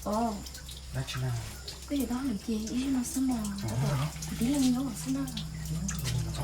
Os, koj yuav tau hais tias ib zaug no xwb mas, kuv tib leeg nyob xwb na. Hais tias hnub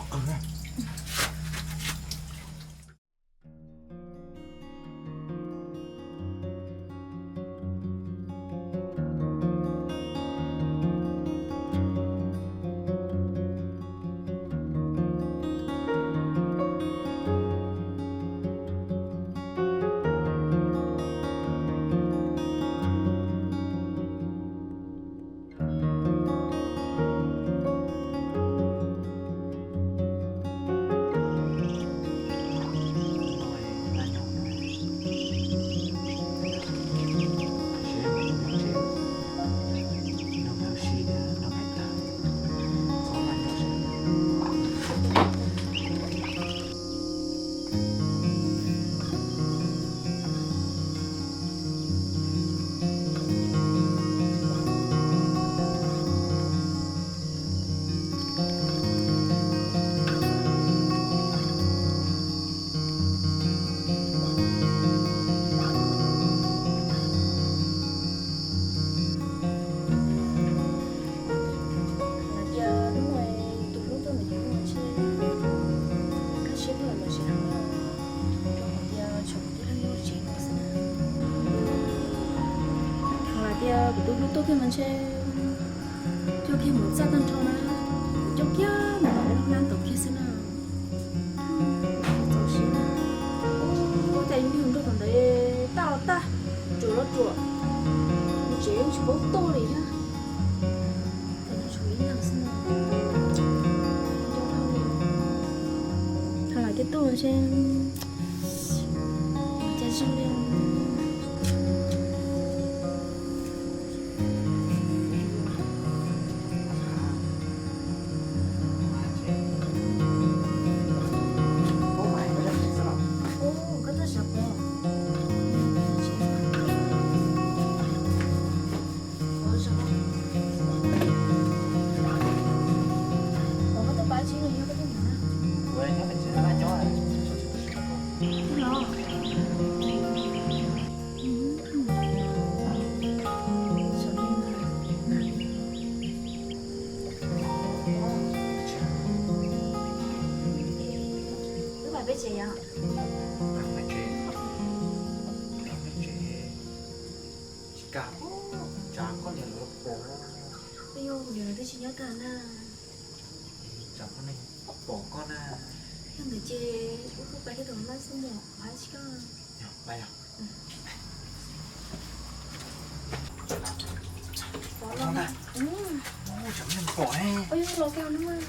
no tus hlub tuaj ntawm yus no ntshe kaj siab kawg los tsis heev na, rau qhov tias tshuav kuv tib leeg nyob hauv tsev no xwb na. Hais tias kuv tus hlub tuaj kiag mas ntshe coj kiag mus txaj tag nrho na, kuv coj kiag mus tom lub hlab ntawd kiag xwb na. Txaus siab na. Ua cas yus nrog tom ntawd tag los tag, ruam los ruam, tsev tsis paub tuaj li thiab. Ces tshuav ib leeg xwb no. Nco dhau li. Ho lam tiag tuaj ntshe cas zoo li. Ub, koj tuaj sav kuv. Ua koj tuaj pab tsis los yog koj tuaj nyob na? Ua nyob pem tsev na, nyob. Twb los. Wb pab peb tsev yom? Pab peb tsev. Pab peb tsev. Tsis kam, tsam koj niam lawv pom. Twb yog kuv niam lawv twb tsis nyob tag na. Tsam koj niam pom koj na. Yog ntawd ces wb kuj pab thiab tus hmab xwb mus pab tsis koj. Yog, pab yog. Pom los na. Tsam koj niam pom ne. Ua yog los kiag no mas.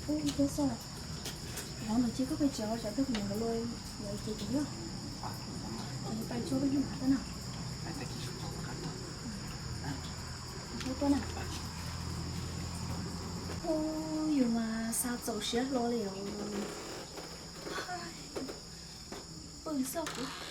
Ub, Tub Xoj, qhov ntawd ces koj pais tsev os, tsam twg kuv niam nkawd los lawv ces kuv yuav pais tso peb hnub mam tuaj na. Tuaj na. Ub, yus mas xa txaus siab hlo li os. Pw xwb kuv.